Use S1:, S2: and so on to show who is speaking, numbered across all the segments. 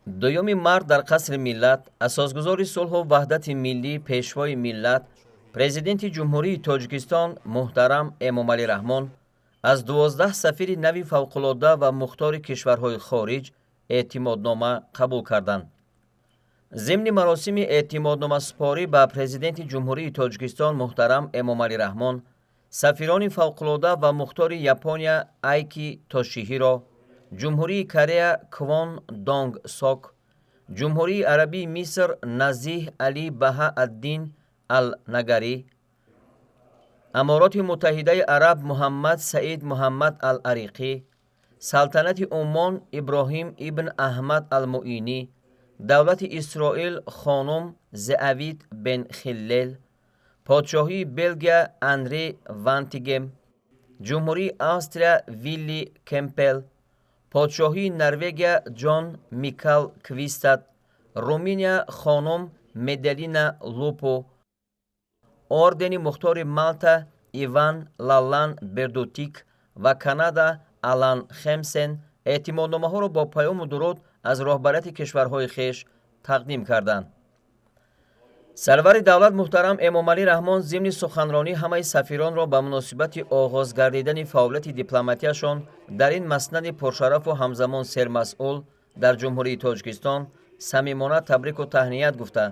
S1: Дуюми март дар Қасри Миллат асосгузори сулҳу ваҳдати миллӣ, Пешвои миллат, Президенти Ҷумҳурии Тоҷикистон муҳтарам Эмомалӣ Раҳмон аз 12 сафири нави фавқулодда ва мухтори кишварҳои хориҷ эътимоднома қабул карданд. Зимни маросими эътимодномасупорӣ ба Президенти Ҷумҳурии Тоҷикистон муҳтарам Эмомалӣ Раҳмон сафирони фавқулодда ва мухтори Япония Айки Тошиҳиро, Ҷумҳурии Корея Квон Донг Сок, Ҷумҳурии Арабии Миср Назиҳ Али Баҳа ад-Дин ал-Нагарӣ, Амороти Муттаҳидаи Араб Муҳаммад Саид Муҳаммад ал-Ариқӣ, Салтанати Уммон Иброҳим ибн Аҳмад ал-Муинӣ, Давлати Исроил хонум Зеавит бен Хиллел, Подшоҳии Белгия Анри Вантигем, Ҷумҳурии Австрия Вилли Кемпел, Подшоҳии Норвегия Ҷон Микал Квистад, Руминия хонум Меделина Лупу, Ордени Мухтори Малта Иван Лалан Бердутик ва Канада Алан Хемсен эътимодномаҳоро бо паёму дуруд аз роҳбарияти кишварҳои хеш тақдим карданд. Сарвари давлат муҳтарам Эмомалӣ Раҳмон зимни суханронӣ ҳамаи сафиронро ба муносибати оғоз гардидани фаъолияти дипломатияшон дар ин маснади пуршарафу ҳамзамон сермасъул дар Ҷумҳурии Тоҷикистон самимона табрику таҳният гуфта,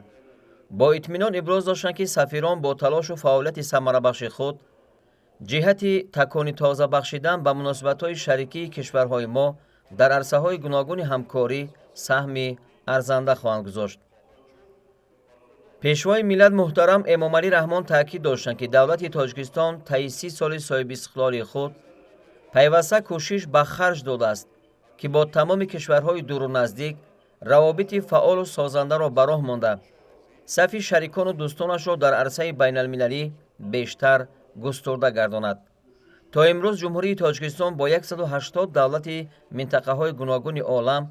S1: бо итминон иброз доштанд, ки сафирон бо талошу фаъолияти самарабахши худ ҷиҳати такони тоза бахшидан ба муносибатҳои шарикии кишварҳои мо дар арсаҳои гуногуни ҳамкорӣ саҳми арзанда хоҳанд гузошт. Пешвои миллат муҳтарам Эмомалӣ Раҳмон таъкид доштанд, ки давлати Тоҷикистон таи 30 соли соҳибистиқлолии худ пайваста кӯшиш ба харҷ додааст, ки бо тамоми кишварҳои дуру наздик равобити фаъолу созандаро ба роҳ монда, сафи шарикону дӯстонашро дар арсаи байналмилалӣ бештар густурда гардонад. То имрӯз Ҷумҳурии Тоҷикистон бо 180 давлати минтақаҳои гуногуни олам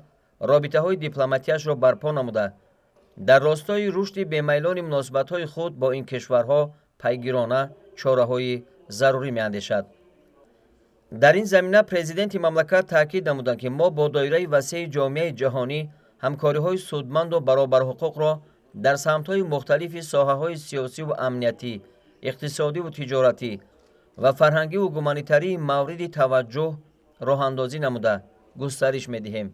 S1: робитаҳои дипломатияшро барпо намуда, дар ростои рушди бемайлони муносибатҳои худ бо ин кишварҳо пайгирона чораҳои зарурӣ меандешад. Дар ин замина президенти мамлакат таъкид намуданд, ки мо бо доираи васеи ҷомеаи ҷаҳонӣ ҳамкориҳои судманду баробарҳуқуқро дар самтҳои мухталифи соҳаҳои сиёсиву амниятӣ, иқтисодиву тиҷоратӣ ва фарҳангиву гуманитарии мавриди таваҷҷӯҳ роҳандозӣ намуда густариш медиҳем.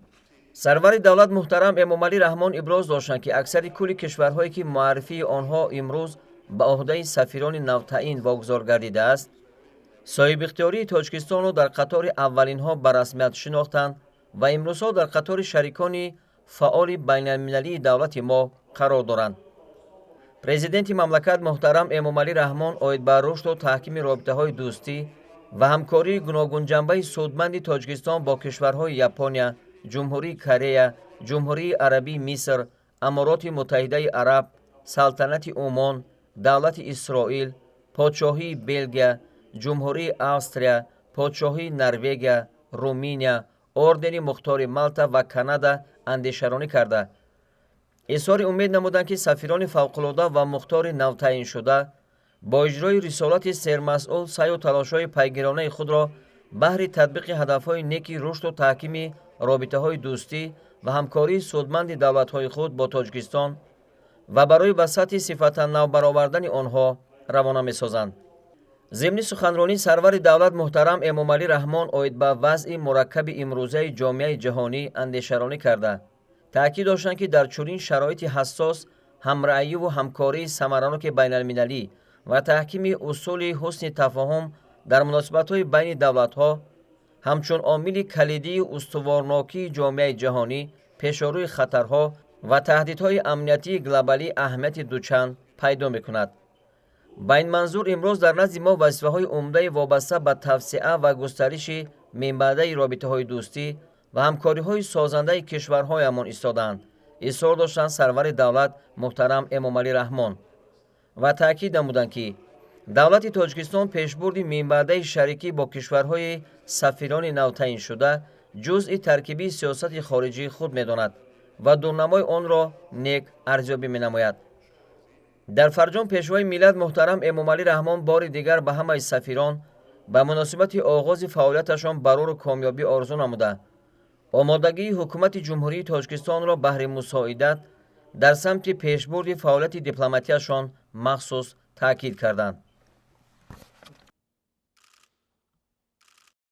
S1: Сарвари давлат муҳтарам Эмомалӣ Раҳмон иброз доштанд, ки аксари кулли кишварҳое, ки муаррифии онҳо имрӯз ба ӯҳдаи сафирони навтаъин вогузор гардидааст, соҳибихтиёрии Тоҷикистонро дар қатори аввалинҳо ба расмият шинохтанд ва имрӯзҳо дар қатори шарикони фаъоли байналмилалии давлати мо қарор доранд. Президенти мамлакат муҳтарам Эмомалӣ Раҳмон оид ба рушду таҳкими робитаҳои дӯстӣ ва ҳамкории гуногунҷанбаи судманди Тоҷикистон бо кишварҳои Япония, Ҷумҳурии Корея, Ҷумҳурии Арабии Миср, Амороти Муттаҳидаи Араб, Салтанати Умон, Давлати Исроил, Подшоҳии Белгия, Ҷумҳурии Австрия, Подшоҳии Норвегия, Руминия, Ордени Мухтори Малта ва Канада андешаронӣ карда, изҳори умед намуданд, ки сафирони фавқулодда ва мухтори навтаъиншуда бо иҷрои рисолати сермасъул саъю талошҳои пайгиронаи худро баҳри татбиқи ҳадафҳои неки рушду таҳкими робитаҳои дӯстӣ ва ҳамкории судманди давлатҳои худ бо Тоҷикистон ва барои ба сатҳи сифатан нав баровардани онҳо равона месозанд. Зимни суханронӣ сарвари давлат муҳтарам Эмомалӣ Раҳмон оид ба вазъи мураккаби имрӯзаи ҷомеаи ҷаҳонӣ андешаронӣ карда, таъкид доштанд, ки дар чунин шароити ҳассос ҳамраъиву ҳамкории самараноки байналмилалӣ ва таҳкими усули ҳусни тафоҳум дар муносибатҳои байни давлатҳо ҳамчун омили калидии устуворнокии ҷомеаи ҷаҳонӣ пешорӯи хатарҳо ва таҳдидҳои амниятии глобалӣ аҳамияти дучанд пайдо мекунад. Ба ин манзур имрӯз дар назди мо вазифаҳои умдаи вобаста ба тавсеа ва густариши минбаъдаи робитаҳои дӯстӣ ва ҳамкориҳои созандаи кишварҳоямон истодаанд, изҳор доштанд сарвари давлат муҳтарам Эмомалӣ Раҳмон ва таъкид намуданд, ки давлати Тоҷикистон пешбурди минбаъдаи шарикӣ бо кишварҳои сафирони навтаъиншуда ҷузъи таркибии сиёсати хориҷии худ медонад ва дурнамои онро нек арзёбӣ менамояд. Дар фарҷом Пешвои миллат муҳтарам Эмомалӣ Раҳмон бори дигар ба ҳамаи сафирон ба муносибати оғози фаъолияташон барору комёбӣ орзу намуда, Омодагии Ҳукумати Ҷумҳурии Тоҷикистонро баҳри мусоидат дар самти пешбурди фаъолияти дипломатияшон махсус таъкид карданд.